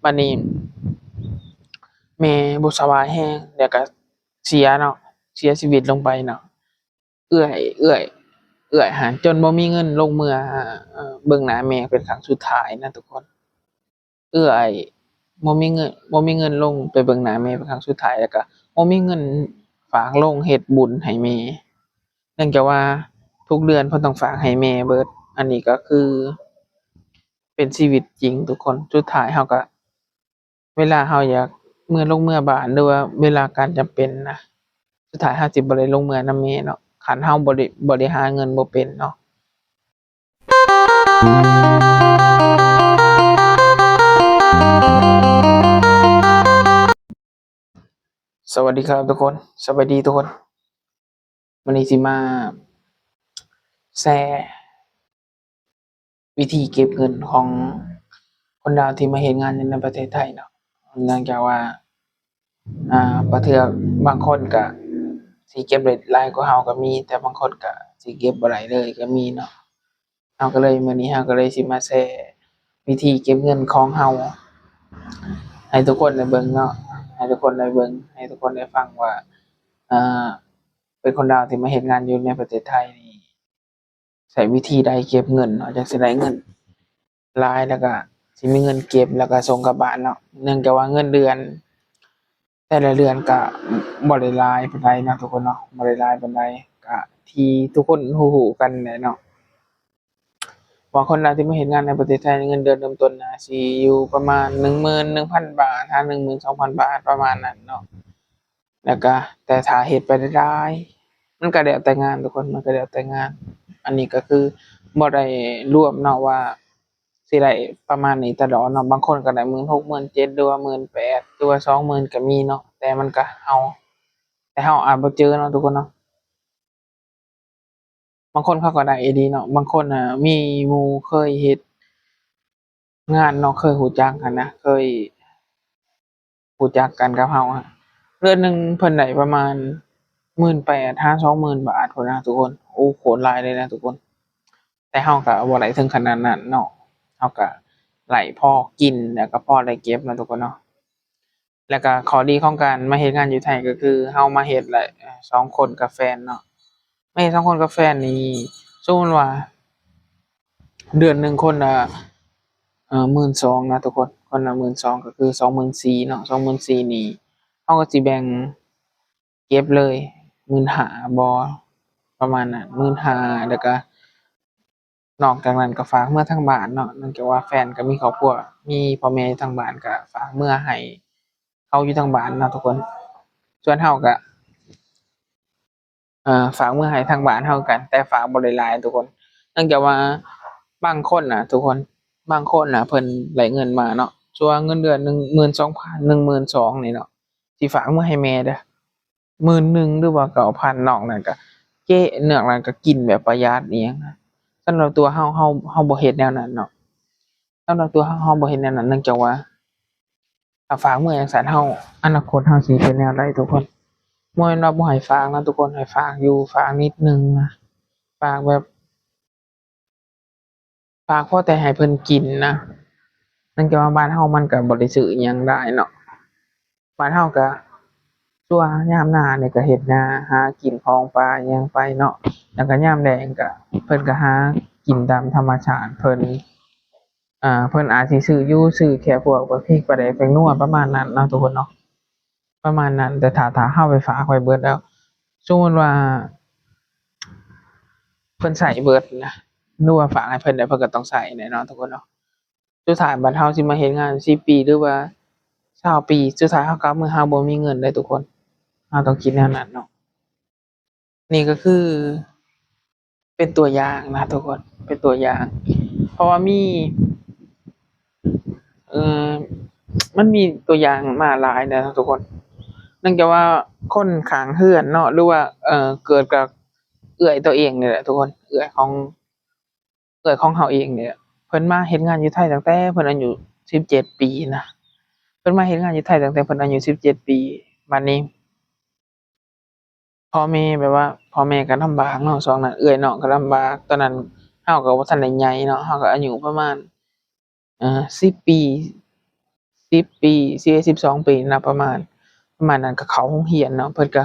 ບັດນີ້ແມ່ບໍ່ສະບາຍແຮງ ແລ້ວກໍເສຍເນາະ ເສຍຊີວິດລົງໄປເນາະ. ເອື້ອຍ ເອື້ອຍ ເອື້ອຍຫັ້ນຈົນບໍ່ມີເງິນລົງເມືອ ເອີ ເບິ່ງໜ້າແມ່ເປັນຄັ້ງສຸດທ້າຍນະທຸກຄົນ. ເອື້ອຍບໍ່ມີເງິນ ບໍ່ມີເງິນລົງໄປເບິ່ງໜ້າແມ່ເປັນຄັ້ງສຸດທ້າຍ ແລ້ວກະບໍ່ມີເງິນຝາກລົງເຮັດບຸນໃຫ້ແມ່ ເນື່ອງຈາກວ່າທຸກເດືອນເພິ່ນຕ້ອງຝາກໃຫ້ແມ່ເບິດ. ອັນນີ້ກໍຄືເປັນຊີວິດຈິງທຸກຄົນ. ສຸດທ້າຍເຮົາກະ ເວລາເຮົາຢາກເມືອລົງເມືອບ້ານ ຫຼືວ່າເວລາການຈຳເປັນນະ ສຸດທ້າຍເຮົາຊິບໍ່ໄດ້ລົງເມືອນຳແມ່ເນາະ ຄັນເຮົາບໍ່ໄດ້ ບໍ່ໄດ້ຫາເງິນບໍ່ເປັນເນາະ. ສະຫວັດດີຄັບທຸກຄົນ ສະບາຍດີທຸກຄົນ. ມື້ນີ້ຊິມາແຊ ວິທີເກັບເງິນຂອງຄົນລາວທີ່ມາເຮັດງານຢູ່ໃນປະເທດໄທເນາະ. ເນື່ອງຈາກວ່າ ອ່າ ບາງເທື່ອບາງຄົນກະຊິເກັບໄດ້ຫຼາຍກວ່າເຮົາກໍມີ ແຕ່ບາງຄົນກະຊິເກັບບໍ່ໄດ້ເລີຍກໍມີເນາະ. ເຮົາກໍເລີຍ ມື້ນີ້ເຮົາກໍເລີຍຊິມາແຊວິທີເກັບເງິນຂອງເຮົາໃຫ້ທຸກຄົນໄດ້ເບິ່ງເນາະ ໃຫ້ທຸກຄົນໄດ້ເບິ່ງ ໃຫ້ທຸກຄົນໄດ້ຟັງວ່າ ເປັນຄົນລາວທີ່ມາເຮັດງານຢູ່ໃນປະເທດໄທນີ້ ໃຊ້ວິທີໃດເກັບເງິນເນາະ ຈັ່ງຊິໄດ້ເງິນຫຼາຍ ແລ້ວກະຊິມີເງິນເກັບ ແລ້ວກະສົ່ງກັບບ້ານເນາະ. ເນື່ອງຈາກວ່າເງິນເດືອນແຕ່ລະເດືອນກະບໍ່ໄດ້ຫຼາຍປານໃດເນາະທຸກຄົນເນາະ ບໍ່ໄດ້ຫຼາຍປານໃດ ກະທີ່ທຸກຄົນຮູ້ໆກັນແຫຼະເນາະ. ວ່າຄົນລາວທີ່ມາເຮັດງານໃນປະເທດໄທ ເງິນເດືອນເລີ່ມຕົ້ນນະ ຊິຢູ່ປະມານໜຶ່ງໝື່ນໜຶ່ງພັນບາດ ຫາໜຶ່ງໝື່ນສອງພັນບາດ ປະມານນັ້ນເນາະ. ແລ້ວກະ ແຕ່ຖ້າເຮັດໄປຫຼາຍໆ ມັນກະແລ້ວແຕ່ງານທຸກຄົນ ມັນກະແລ້ວແຕ່ງານ. ອັນນີ້ກະຄືບໍ່ໄດ້ລວມເນາະວ່າຊິໄດ້ປະມານນີ້ຕະຫຼອດເນາະ ບາງຄົນກະໄດ້ໝື່ນຫົກ ໝື່ນເຈັດ ຫຼືວ່າໝື່ນແປດ ຫຼືວ່າສອງໝື່ນກະມີເນາະ. ແຕ່ມັນກະເຮົາ ແຕ່ເຮົາອາດບໍ່ເຈີເນາະທຸກຄົນເນາະ. ບາງຄົນເຂົາກໍໄດ້ອີ່ຫຼີເນາະ ບາງຄົນນະມີໝູ່ເຄີຍເຮັດງານເນາະ ເຄີຍຮູ້ຈັກຫັ້ນນະ ເຄີຍຮູ້ຈັກກັນກັບເຮົາ ເດືອນໜຶ່ງເພິ່ນໄດ້ປະມານໝື່ນແປດຫາສອງໝື່ນບາດພຸ້ນນະທຸກຄົນ. ໂອ້ ໂຄດຫຼາຍເລີຍນະທຸກຄົນ ແຕ່ເຮົາກໍບໍ່ໄດ້ເຖິງຂະໜາດນັ້ນເນາະ ເຮົາກໍໄດ້ພໍກິນ ແລ້ວກໍພໍໄດ້ເກັບເນາະທຸກຄົນເນາະ. ແລ້ວກະຂໍ້ດີຂອງການມາເຮັດງານຢູ່ໄທກໍຄືເຮົາມາເຮັດແຫຼະ ເອີ ສອງຄົນກັບແຟນເນາະ ມາເຮັດສອງຄົນກັບແຟນນີ້ ສົມມຸດວ່າເດືອນໜຶ່ງຄົນລະ ເອີ ໝື່ນສອງນະທຸກຄົນ ຄົນລະໝື່ນສອງ ກໍຄືສອງໝື່ນສີ່ເນາະ ສອງໝື່ນສີ່ນີ້ ເຮົາກໍຊິແບ່ງເກັບເລີຍໝື່ນຫ້າບໍ ປະມານນັ້ນ ໝື່ນຫ້າ ແລ້ວກະ ນອກຈາກນັ້ນກໍຝາກເມືອທາງບ້ານເນາະ ເນື່ອງຈາກວ່າແຟນກໍມີຄອບຄົວ ມີພໍ່ແມ່ຢູ່ທາງບ້ານ ກໍຝາກເມືອໃຫ້ເຂົາຢູ່ທາງບ້ານເນາະທຸກຄົນ. ສ່ວນເຮົາກໍ ເອີ ຝາກເມືອໃຫ້ທາງບ້ານເຮົາຄືກັນ ແຕ່ຝາກບໍ່ໄດ້ຫຼາຍທຸກຄົນ ເນື່ອງຈາກວ່າບາງຄົນນະທຸກຄົນ ບາງຄົນນະເພິ່ນໄດ້ເງິນມາເນາະ ສ່ວນເງິນເດືອນໜຶ່ງໝື່ນສອງພັນ ໜຶ່ງໝື່ນສອງນີ້ເນາະ ຊິຝາກເມືອໃຫ້ແມ່ເດີ້ ໝື່ນໜຶ່ງ ຫຼືວ່າເກົ້າພັນ ນອກນັ້ນກະເຈະ ນອກນັ້ນກະກິນແບບປະຢັດອີ່ຫຍັງນະ. ສຳລັບຕົວເຮົາ ເຮົາ ເຮົາບໍ່ເຮັດແນວນັ້ນເນາະ ສຳລັບຕົວເຮົາ ເຮົາບໍ່ເຮັດແນວນັ້ນ ເນື່ອງຈາກວ່າຖ້າຝາກເມືອຈັ່ງຊັ້ນ ເຮົາ ອະນາຄົດເຮົາຊິເປັນແນວໃດທຸກຄົນ. ບໍ່ແມ່ນວ່າບໍ່ໃຫ້ຝາກນະທຸກຄົນ ໃຫ້ຝາກຢູ່ ຝາກນິດໜຶ່ງນະ ຝາກແບບ ຝາກພໍແຕ່ໃຫ້ເພິ່ນກິນນະ ເນື່ອງຈາກວ່າບ້ານເຮົາມັນກະບໍ່ໄດ້ຊື້ອີ່ຫຍັງຫຼາຍເນາະ ບ້ານເຮົາກະ ສ່ວນຍາມໜ້ານີ້ກະເຮັດນາ ຫາກິນຂອງປ່າອີ່ຫຍັງໄປເນາະ ແລ້ວກະຍາມແລ້ງກະ ເພິ່ນກະຫາກິນຕາມທຳມະຊາດເພິ່ນ ອ່າ ເພິ່ນອາດຊິຊື້ຢູ່ ຊື້ແຄ່ພວກບັກພິກ ປາແດກ ແປ້ງນົວ ປະມານນັ້ນເນາະທຸກຄົນເນາະ. ປະມານນັ້ນ ແຕ່ຖ້າ ຖ້າເຮົາໄປຝາກໄວ້ເບິດແລ້ວ ສົມມຸດວ່າເພິ່ນໃຊ້ເບິດນະ ຫຼືວ່າຝາກໃຫ້ເພິ່ນແລ້ວ ເພິ່ນກໍຕ້ອງໃຊ້ແນ່ນອນທຸກຄົນເນາະ. ສຸດທ້າຍບັດເຮົາຊິມາເຮັດງານສິບປີ ຫຼືວ່າຊາວປີ ສຸດທ້າຍເຮົາກັບມາ ເຮົາບໍ່ມີເງິນເດ້ທຸກຄົນ ເຮົາຕ້ອງຄິດແນວນັ້ນເນາະ. ນີ້ກໍຄືເປັນຕົວຢ່າງນະທຸກຄົນ ເປັນຕົວຢ່າງ ເພາະວ່າມີ ເອີ ມັນມີຕົວຢ່າງມາຫຼາຍແລ້ວເນາະທຸກຄົນ ເນື່ອງຈາກວ່າຄົນຂ້າງເຮືອນເນາະ ຫຼືວ່າ ເອີ ເກີດກັບເອື້ອຍຕົວເອງນີ້ແຫຼະທຸກຄົນ ເອື້ອຍຂອງ ເອື້ອຍຂອງເຮົາເອງນີ້ແຫຼະ ເພິ່ນມາເຮັດງານຢູ່ໄທຕັ້ງແຕ່ເພິ່ນອາຍຸສິບເຈັດປີນະ ເພິ່ນມາເຮັດງານຢູ່ໄທຕັ້ງແຕ່ເພິ່ນອາຍຸສິບເຈັດປີ ບາດນີ້ ພໍ່ແມ່ ແບບວ່າພໍ່ແມ່ກໍລຳບາກເນາະ ຊ່ວງນັ້ນເອື້ອຍນ້ອງກໍລຳບາກ ຕອນນັ້ນເຮົາກໍບໍ່ທັນໄດ້ໃຫຍ່ເນາະ ເຮົາກໍອາຍຸປະມານ ເອີ ສິບປີ ສິບປີ ສິບເອັດ ສິບສອງປີນະ ປະມານ ປະມານນັ້ນ ກໍເຂົ້າໂຮງຮຽນເນາະ. ເພິ່ນກໍ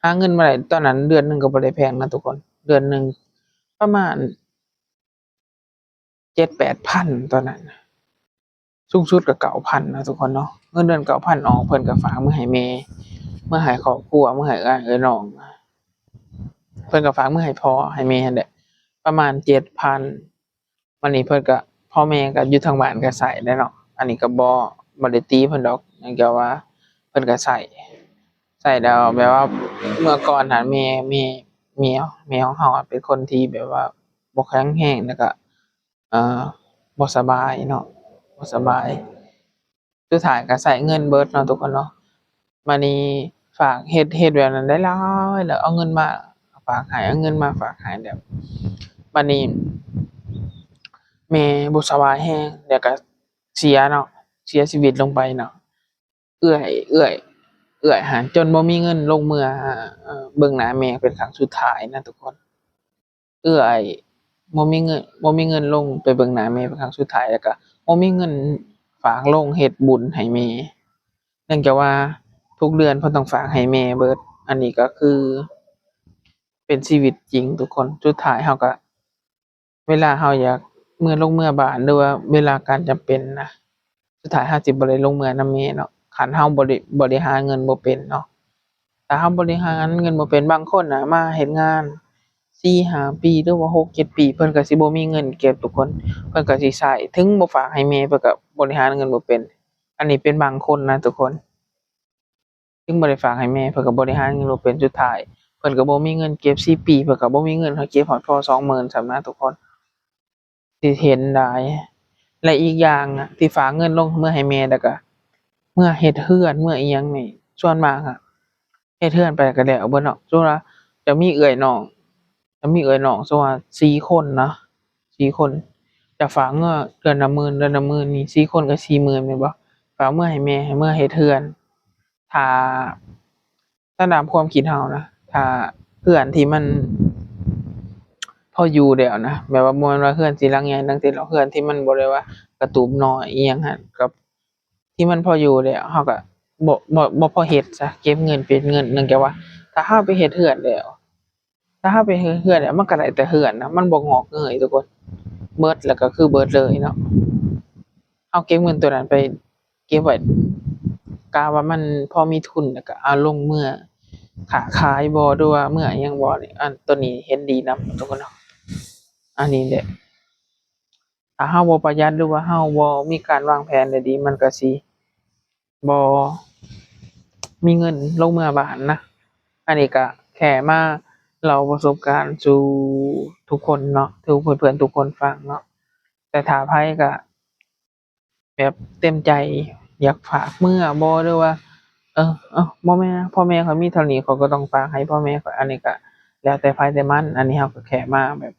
ຫາເງິນມາໄດ້ ຕອນນັ້ນເດືອນໜຶ່ງກໍບໍ່ໄດ້ແພງນະທຸກຄົນ ເດືອນໜຶ່ງປະມານ ເຈັດແປດພັນຕອນນັ້ນ ສູງສຸດກໍເກົ້າພັນນະທຸກຄົນເນາະ. ເງິນເດືອນເກົ້າພັນອອກ ເພິ່ນກໍຝາກເມືອໃຫ້ແມ່ ເມືອໃຫ້ຄອບຄົວ ເມືອໃຫ້ເອື້ອຍເອື້ອຍນ້ອງ ເພິ່ນກໍຝາກເມືອໃຫ້ພໍ່ໃຫ້ແມ່ຫັ້ນແຫຼະ ປະມານເຈັດພັນ. ບັດນີ້ເພິ່ນກໍ ພໍ່ແມ່ກໍຢູ່ທາງບ້ານກໍໃຊ້ແຫຼະເນາະ. ອັນນີ້ກໍບໍ່ ບໍ່ໄດ້ຕິເພິ່ນດອກ ເນື່ອງຈາກວ່າເພິ່ນກໍໃຊ້ ໃຊ້ແລ້ວ ແບບວ່າເມື່ອກ່ອນຫັ້ນແມ່ ແມ່ ແມ່ ແມ່ຂອງເຮົາເປັນຄົນທີ່ແບບວ່າບໍ່ແຂງແຮງ ແລ້ວກໍ ເອີ ບໍ່ສະບາຍເນາະ ບໍ່ສະບາຍ ສຸດທ້າຍກໍໃຊ້ເງິນເບິດເນາະທຸກຄົນເນາະ. ບາດນີ້ຝາກເຮັດ ເຮັດແບບນັ້ນໄດ້ຫຼາຍ ແລ້ວເອົາເງິນມາຝາກໃຫ້ ເອົາເງິນມາຝາກໃຫ້ ແລ້ວບາດນີ້ແມ່ບໍ່ສະບາຍແຮງ ແລ້ວກໍເສຍເນາະ ເສຍຊີວິດລົງໄປເນາະ. ເອື້ອຍ ເອື້ອຍ ເອື້ອຍຫັ້ນຈົນບໍ່ມີເງິນລົງເມືອ ເອີ ເບິ່ງໜ້າແມ່ເປັນຄັ້ງສຸດທ້າຍນະທຸກຄົນ. ເອື້ອຍບໍ່ມີເງິນ ບໍ່ມີເງິນລົງໄປເບິ່ງໜ້າແມ່ເປັນຄັ້ງສຸດທ້າຍ ແລ້ວກໍບໍ່ມີເງິນຝາກລົງເຮັດບຸນໃຫ້ແມ່ ເນື່ອງຈາກວ່າທຸກເດືອນເພິ່ນຕ້ອງຝາກໃຫ້ແມ່ເບິດ. ອັນນີ້ກໍຄືເປັນຊີວິດຈິງທຸກຄົນ ສຸດທ້າຍເຮົາກໍ ເວລາເຮົາຢາກເມືອລົງເມືອບ້ານ ຫຼືວ່າເວລາການຈຳເປັນນະ ສຸດທ້າຍເຮົາຊິບໍ່ໄດ້ລົງເມືອນຳແມ່ເນາະ ຄັນເຮົາບໍ່ໄດ້ ບໍລິຫານເງິນບໍ່ເປັນເນາະ. ຖ້າເຮົາບໍລິຫານເງິນບໍ່ເປັນ ບາງຄົນນະມາເຮັດງານສີ່ຫ້າປີ ຫຼືວ່າຫົກເຈັດປີ ເພິ່ນກໍຊິບໍ່ມີເງິນເກັບທຸກຄົນ ເພິ່ນກໍຊິໃຊ້ ເຖິງບໍ່ຝາກໃຫ້ແມ່ ເພິ່ນກໍບໍລິຫານເງິນບໍ່ເປັນ. ອັນນີ້ເປັນບາງຄົນນະທຸກຄົນ. ເຖິງບໍ່ໄດ້ຝາກໃຫ້ແມ່ ເພິ່ນກໍບໍລິຫານເງິນບໍ່ເປັນ ສຸດທ້າຍເພິ່ນກໍບໍ່ມີເງິນເກັບ ສີ່ປີ ເພິ່ນກໍບໍ່ມີເງິນເກັບຮອດພໍສອງໝື່ນຊ້ຳນະທຸກຄົນ ທີ່ເຫັນຫຼາຍ. ແລະອີກຢ່າງນະ ທີ່ຝາກເງິນລົງເມືອໃຫ້ແມ່ ແລ້ວກໍເມືອເຮັດເຮືອນ ເມືອອີ່ຫຍັງນີ້ ສ່ວນມາກອະເຮັດເຮືອນໄປກໍແລ້ວເບິດເນາະ. ສົມມຸດວ່າຈະມີເອື້ອຍນ້ອງ ຈະມີເອື້ອຍນ້ອງ ສົມມຸດວ່າສີ່ຄົນເນາະ ສີ່ຄົນ ຈະຝາກເງິນເດືອນລະໝື່ນ ເດືອນລະໝື່ນນີ້ ສີ່ຄົນກໍສີ່ໝື່ນແມ່ນບໍ່? ຝາກເມືອໃຫ້ແມ່ ໃຫ້ເມືອເຮັດເຮືອນ. ຖ້າ ຕາມຄວາມຄິດເຮົານະ ຖ້າເຮືອນທີ່ມັນພໍຢູ່ແລ້ວນະ ແບບວ່າບໍ່ແມ່ນວ່າເຮືອນຊິຫຼັງໃຫຍ່ຫຼັງເຕັມດອກ ເຮືອນທີ່ມັນບໍ່ໄດ້ວ່າກະຕູບນ້ອຍອີ່ຫຍັງຫັ້ນ ກັບທີ່ມັນພໍຢູ່ແລ້ວ ເຮົາກໍບໍ່ ບໍ່ ບໍ່ພໍເຮັດຊະ ເກັບເງິນເປັນເງິນ. ເນື່ອງຈາກວ່າຖ້າເຮົາໄປເຮັດເຮືອນແລ້ວ ຖ້າເຮົາໄປເຮັດເຮືອນແລ້ວ ມັນກໍໄດ້ແຕ່ເຮືອນນະ ມັນບໍ່ງອກເງຍທຸກຄົນ ເບິດແລ້ວກໍຄືເບິດເລີຍເນາະ. ເຮົາເກັບເງິນໂຕນັ້ນໄປເກັບໄວ້ ກະວ່າມັນພໍມີທຶນ ແລ້ວກໍເອົາລົງເມືອຄ້າຂາຍບໍ ຫຼືວ່າເມືອອີ່ຫຍັງບໍນີ້ ອັນໂຕນີ້ເຫັນດີນຳທຸກຄົນເນາະ. ອັນນີ້ແຫຼະ ຖ້າເຮົາບໍ່ປະຢັດ ຫຼືວ່າເຮົາບໍ່ມີການວາງແຜນໄດ້ດີ ມັນກໍຊິບໍ່ມີເງິນລົງເມືອບ້ານນະ. ອັນນີ້ກໍແຄ່ມາເລົ່າປະສົບການສູ່ທຸກຄົນເນາະ ສູ່ເພື່ອນໆທຸກຄົນຟັງເນາະ. ແຕ່ຖ້າໃຜກໍ ແບບເຕັມໃຈຢາກຝາກເມືອບໍ ຫຼືວ່າ ເອີ ເອີ ບໍ່ແມ່ນ ພໍ່ແມ່ຂ້ອຍມີເທົ່ານີ້ ຂ້ອຍກໍຕ້ອງຝາກໃຫ້ພໍ່ແມ່ຂ້ອຍ ອັນນີ້ກໍແລ້ວແຕ່ໃຜແຕ່ມັນ. ອັນນີ້ເຮົາກໍແຄ່ມາແບບ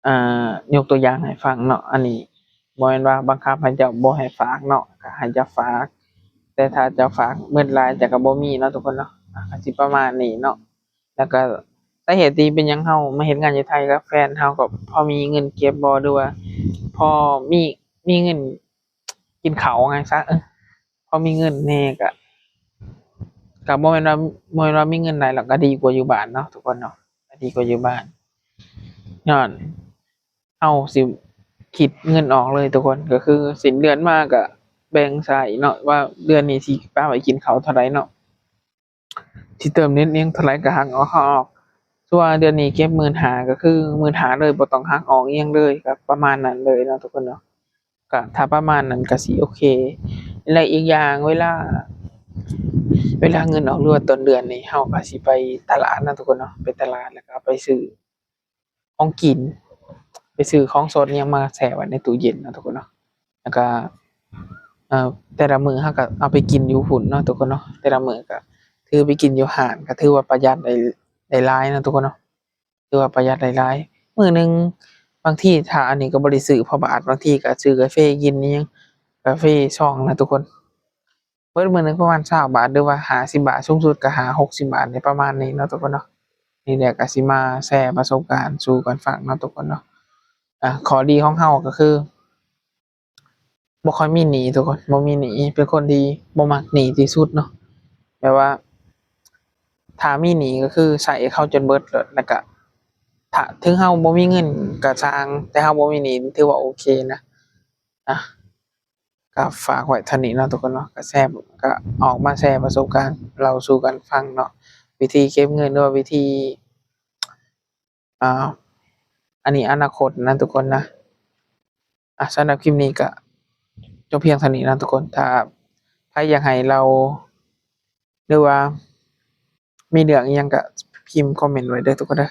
ເອີ ຍົກຕົວຢ່າງໃຫ້ຟັງເນາະ. ອັນນີ້ບໍ່ແມ່ນວ່າບັງຄັບໃຫ້ເຈົ້າບໍ່ໃຫ້ຝາກເນາະ ກໍໃຫ້ເຈົ້າຝາກ ແຕ່ຖ້າເຈົ້າຝາກເໝິດຫຼາຍ ເຈົ້າກໍບໍ່ມີເນາະທຸກຄົນເນາະ. ອາ ກໍຊິປະມານນີ້ເນາະ. ແລ້ວກໍສາເຫດທີ່ເປັນຫຍັງເຮົາມາເຮັດງານຢູ່ໄທກັບແຟນເຮົາ ກໍພໍມີເງິນເກັບບໍ່ ຫຼືວ່າພໍມີ ມີເງິນກິນເຂົ້າວ່າຊັ້ນຊະ ເອີ ພໍມີເງິນແດ່ ກະ ກະບໍ່ແມ່ນວ່າ ບໍ່ແມ່ນວ່າມີເງິນຫຼາຍແລ້ວກະດີກວ່າຢູ່ບ້ານເນາະທຸກຄົນເນາະ ກະດີກວ່າຢູ່ບ້ານ. ຍ້ອນເຮົາຊິຄິດເງິນອອກເລີຍທຸກຄົນ ກໍຄືສິ້ນເດືອນມາກະແບ່ງໃຊ້ເນາະ ວ່າເດືອນນີ້ຊິປະໄວ້ກິນເຂົ້າເທົ່າໃດເນາະ. ຊິເຕີມເນັດອີ່ຫຍັງເທົ່າໃດກໍຫັກອອກ ຫັກອອກ. ສົມມຸດວ່າເດືອນນີ້ເກັບໝື່ນຫ້າ ກໍຄືໝື່ນຫ້າເລີຍ ບໍ່ຕ້ອງຫັກອອກອີ່ຫຍັງເລີຍ ກໍປະມານນັ້ນເລີຍເນາະທຸກຄົນເນາະ. ກໍຖ້າປະມານນັ້ນກໍຊິໂອເຄ. ແລະອີກຢ່າງເວລາ ເວລາເງິນອອກ ຫຼືວ່າຕົ້ນເດືອນນີ້ ເຮົາກໍຊິໄປຕະຫຼາດເນາະທຸກຄົນເນາະ ໄປຕະຫຼາດ ແລ້ວກໍເອົາໄປຊື້ ຂອງກິນ ໄປຊື້ຂອງສົດຫຍັງມາແຊ່ໄວ້ໃນຕູ້ເຢັນເນາະທຸກຄົນເນາະ. ແລ້ວກໍ ເອີ ແຕ່ລະມື້ເຮົາກໍເອົາໄປກິນຢູ່ພຸ້ນເນາະທຸກຄົນເນາະ ແຕ່ລະມື້ກໍຖືໄປກິນຢູ່ຮ້ານ ກໍຖືວ່າປະຢັດໄດ້ ໄດ້ຫຼາຍເນາະທຸກຄົນເນາະ ຖືວ່າປະຢັດໄດ້ຫຼາຍ. ມື້ໜຶ່ງບາງທີຖ້າອັນນີ້ກໍບໍ່ໄດ້ຊື້ພໍບາດ ບາງທີກໍຊື້ກາເຟກິນອີ່ຫຍັງ ກາເຟຊອງນະທຸກຄົນ ເບິດມື້ໜຶ່ງປະມານຊາວບາດ ຫຼືວ່າຫ້າສິບບາດ ສູງສຸດກໍຫ້າຫົກສິບບາດນີ້ ປະມານນີ້ເນາະທຸກຄົນເນາະ. ນີ້ແຫຼະກໍຊິມາແຊປະສົບການສູ່ກັນຟັງເນາະທຸກຄົນເນາະ. ອາ ຂໍ້ດີຂອງເຮົາກໍຄື ບໍ່ຄ່ອຍມີໜີ້ທຸກຄົນ ບໍ່ມີໜີ້ ເປັນຄົນທີ່ບໍ່ມັກໜີ້ທີ່ສຸດເນາະ ແບບວ່າ ຖ້າມີໜີ້ກໍຄືໃຊ້ເຂົາຈົນເບິດໂລດ ແລ້ວກະ ຖ້າເຖິງເຮົາບໍ່ມີເງິນກໍຊ່າງ ແຕ່ເຮົາບໍ່ມີໜີ້ ຖືວ່າໂອເຄນະ ນະ ກໍຝາກໄວ້ເທົ່ານີ້ເນາະທຸກຄົນເນາະ ກໍແຊ ກໍອອກມາແຊປະສົບການ ເລົ່າສູ່ກັນຟັງເນາະ ວິທີເກັບເງິນ ຫຼືວ່າວິທີ ອ່າ ອັນນີ້ອະນາຄົດນະທຸກຄົນນະ ອ່າ ສຳລັບຄລິບນີ້ກະຈົບພຽງເທົ່ານີ້ນະທຸກຄົນ ຖ້າໃຜຢາກໃຫ້ເລົ່າ ຫຼືວ່າມີເລື່ອງອີ່ຫຍັງກະພິມຄອມເມັນໄວ້ເດີທຸກຄົນເດີ.